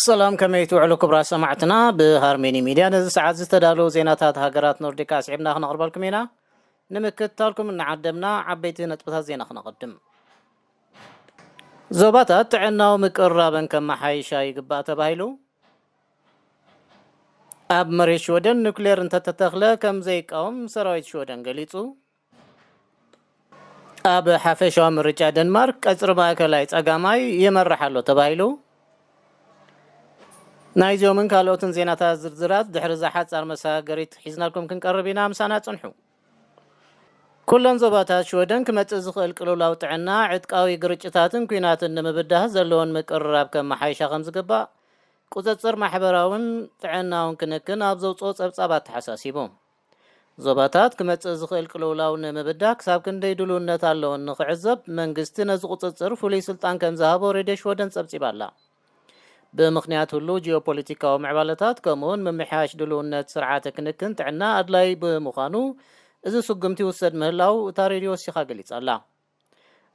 ሰላም፣ ከመይ ትውዕሉ ክቡራት ሰማዕትና? ብሃርሜኒ ሚድያ ነዚ ሰዓት ዝተዳለዉ ዜናታት ሃገራት ኖርዲካ ኣስዒብና ክነቕርበልኩም ኢና። ንምክትታልኩም እናዓደምና ዓበይቲ ነጥብታት ዜና ክነቐድም። ዞባታት ጥዕናዊ ምቅርራበን ከመሓይሻ ይግባእ ተባሂሉ። ኣብ መሬት ሽወደን ኑክሌር እንተተተኽለ ከም ዘይቃወም ሰራዊት ሽወደን ገሊጹ። ኣብ ሓፈሻዊ ምርጫ ደንማርክ ቀጽሪ ማእከላይ ጸጋማይ ይመርሕ ኣሎ ተባሂሉ። ናይዚኦምን ካልኦትን ዜናታት ዝርዝራት ድሕሪ እዛ ሓጻር መሰጋገሪት ሒዝናልኩም ክንቀርብ ኢና። ምሳና ጽንሑ። ኩለን ዞባታት ሽወደን ክመጽእ ዝኽእል ቅልውላው ጥዕና፣ ዕጥቃዊ ግርጭታትን ኲናትን ንምብዳህ ዘለዎን ምቅርራብ ከመሓይሻ ከም ዝግባእ ቁጽጽር ማሕበራውን ጥዕናውን ክንክን ኣብ ዘውጽኦ ጸብጻብ ኣተሓሳሲቡ። ዞባታት ክመጽእ ዝኽእል ቅልውላው ንምብዳህ ክሳብ ክንደይ ድልውነት ኣለወን ንኽዕዘብ መንግስቲ ነዚ ቁጽጽር ፍሉይ ስልጣን ከም ዝሃቦ ሬድዮ ሽወደን ጸብጺባ ኣላ። ብምኽንያት ህሉው ጂኦፖለቲካዊ ምዕባለታት ከምኡውን ምምሕያሽ ድልውነት ስርዓተ ክንክን ጥዕና ኣድላዪ ብምዃኑ እዚ ስጉምቲ ይውሰድ ምህላው እታ ሬድዮ ወሲኻ ገሊጻ ኣላ።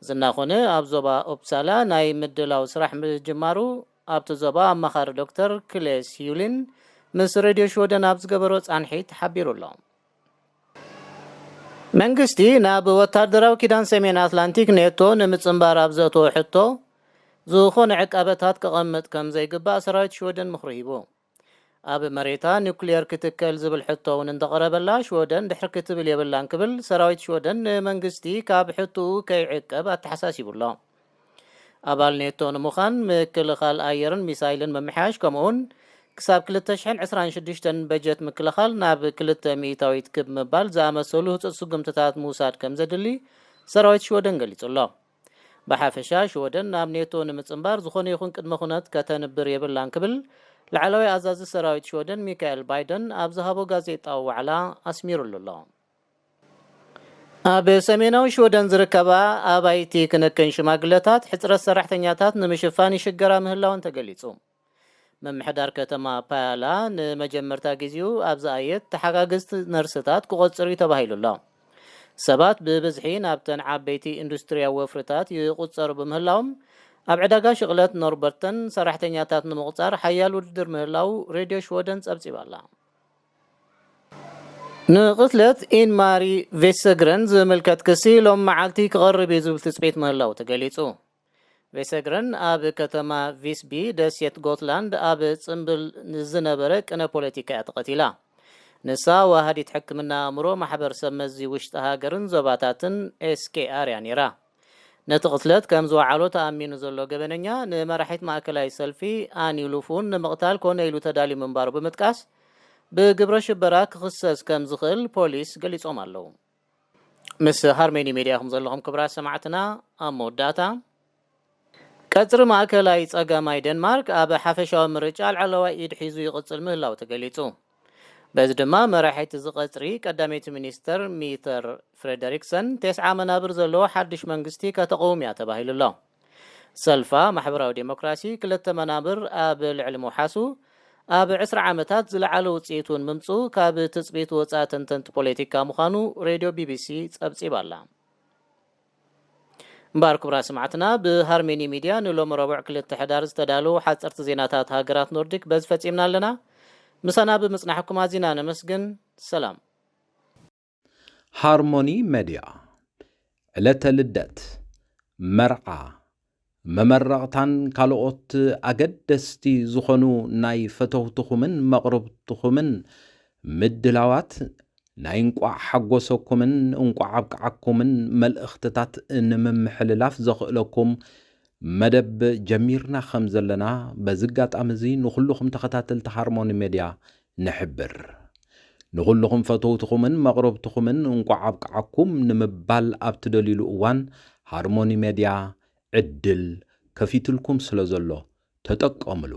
ዝናኾነ ኣብ ዞባ ኡፕሳላ ናይ ምድላው ስራሕ ምጅማሩ ኣብቲ ዞባ ኣማኻሪ ዶክተር ክሌስ ዩሊን ምስ ሬድዮ ሽወደን ኣብ ዝገበሮ ጻንሒት ሓቢሩ ኣሎ። መንግስቲ ናብ ወታደራዊ ኪዳን ሰሜን ኣትላንቲክ ኔቶ ንምጽንባር ኣብ ዘእተዎ ሕቶ ዝኾነ ዕቃበታት ከቐምጥ ከም ዘይግባእ ሰራዊት ሽወደን ምኽሪ ሂቡ። ኣብ መሬታ ኒኩሌር ክትከል ዝብል ሕቶ እውን እንተቐረበላ ሽወደን ድሕር ክትብል የብላን ክብል ሰራዊት ሽወደን ንመንግስቲ ካብ ሕቶኡ ከይዕቀብ ኣተሓሳሲቡ ኣሎ። ኣባል ኔቶ ንምዃን ምክልኻል ኣየርን ሚሳይልን ምምሕያሽ ከምኡውን ክሳብ ክልተ ሽሕን ዕስራን ሽዱሽተን በጀት ምክልኻል ናብ ክልተ ሚእታዊት ክብ ምባል ዝኣመሰሉ ህጹጽ ስጉምትታት ምውሳድ ከም ዘድሊ ሰራዊት ሽወደን ገሊጹ ኣሎ። ብሓፈሻ ሽወደን ናብ ኔቶ ንምጽንባር ዝኾነ ይኹን ቅድመ ኩነት ከተንብር የብላን ክብል ላዕለዋይ ኣዛዚ ሰራዊት ሽወደን ሚካኤል ባይደን ኣብ ዝሃቦ ጋዜጣዊ ዋዕላ ኣስሚሩሉ ኣሎ። ኣብ ሰሜናዊ ሽወደን ዝርከባ ኣባይቲ ክንክን ሽማግለታት ሕጽረት ሰራሕተኛታት ንምሽፋን ይሽገራ ምህላወን ተገሊጹ። ምምሕዳር ከተማ ፓያላ ንመጀመርታ ግዜኡ ኣብ ዝኣየት ተሓጋገዝቲ ነርስታት ክቖጽር እዩ ተባሂሉ ኣሎ። ሰባት ብብዝሒ ናብተን ዓበይቲ ኢንዱስትርያዊ ወፍርታት ይቑጸሩ ብምህላዎም ኣብ ዕዳጋ ሽቕለት ኖርበርተን ሰራሕተኛታት ንምቑጻር ሓያል ውድድር ምህላው ሬድዮ ሽወደን ጸብጺባ ኣላ። ንቕትለት ኢንማሪ ቬሰግረን ዝምልከት ክሲ ሎም መዓልቲ ክቐርብ እዩ ዝብል ትጽቢት ምህላው ተገሊጹ። ቬሰግረን ኣብ ከተማ ቪስቢ ደሴት ጎትላንድ ኣብ ጽምብል ንዝነበረ ቅነ ፖለቲካ እያ ተቐቲላ። ንሳ ወሃዲት ሕክምና ኣእምሮ ማሕበር ሰብ መዚ ውሽጢ ሃገርን ዞባታትን ኤስኬኣር እያ ነይራ። ነቲ ቅትለት ከም ዝወዓሎ ተኣሚኑ ዘሎ ገበነኛ ንመራሒት ማእከላይ ሰልፊ ኣኒ ሉፉን ንምቕታል ኮነ ኢሉ ተዳልዩ ምንባሩ ብምጥቃስ ብግብረ ሽበራ ክኽሰስ ከም ዝኽእል ፖሊስ ገሊጾም ኣለዉ። ምስ ሃርሜኒ ሜድያ ኢኹም ዘለኹም ክቡራት ሰማዕትና። ኣብ መወዳእታ ቀጽሪ ማእከላይ ጸጋማይ ደንማርክ ኣብ ሓፈሻዊ ምርጫ ላዕለዋይ ኢድ ሒዙ ይቕጽል ምህላው ተገሊጹ። በዚ ድማ መራሒት እዚ ቀጽሪ ቀዳመይቲ ሚኒስተር ሚተር ፍሬደሪክሰን ተስዓ መናብር ዘለዎ ሓድሽ መንግስቲ ከተቐውም እያ ተባሂሉ ኣሎ። ሰልፋ ማሕበራዊ ዴሞክራሲ ክልተ መናብር ኣብ ልዕሊ ምውሓሱ ኣብ ዕስራ ዓመታት ዝለዓለ ውጽኢት እውን ምምጽኡ ካብ ትጽቢት ወጻኢ ተንተንቲ ፖለቲካ ምዃኑ ሬድዮ ቢቢሲ ጸብጺባ ኣላ። እምበኣር ክቡራት ሰማዕትና ብሃርሜኒ ሚድያ ንሎሚ ረቡዕ ክልተ ሕዳር ዝተዳለዉ ሓጸርቲ ዜናታት ሃገራት ኖርዲክ በዚ ፈጺምና ኣለና። ምሳና ብምጽናሕኩም ኣዚና ነመስግን። ሰላም። ሃርሞኒ መድያ ዕለተ ልደት፣ መርዓ፣ መመረቕታን ካልኦት ኣገደስቲ ዝኾኑ ናይ ፈተውትኹምን መቕርብትኹምን ምድላዋት ናይ እንቋዕ ሓጎሰኩምን እንቋዕ ኣብቅዓኩምን መልእኽትታት ንምምሕልላፍ ዘኽእለኩም መደብ ጀሚርና ከም ዘለና በዚ ኣጋጣሚ እዚ ንኹልኹም ተኸታተልቲ ሃርሞኒ ሜድያ ንሕብር። ንኹልኹም ፈተውትኹምን መቕረብትኹምን እንቋዕ ኣብቅዓኩም ንምባል ኣብ ትደልዩሉ እዋን ሃርሞኒ ሜድያ ዕድል ከፊትልኩም ስለ ዘሎ ተጠቀምሉ።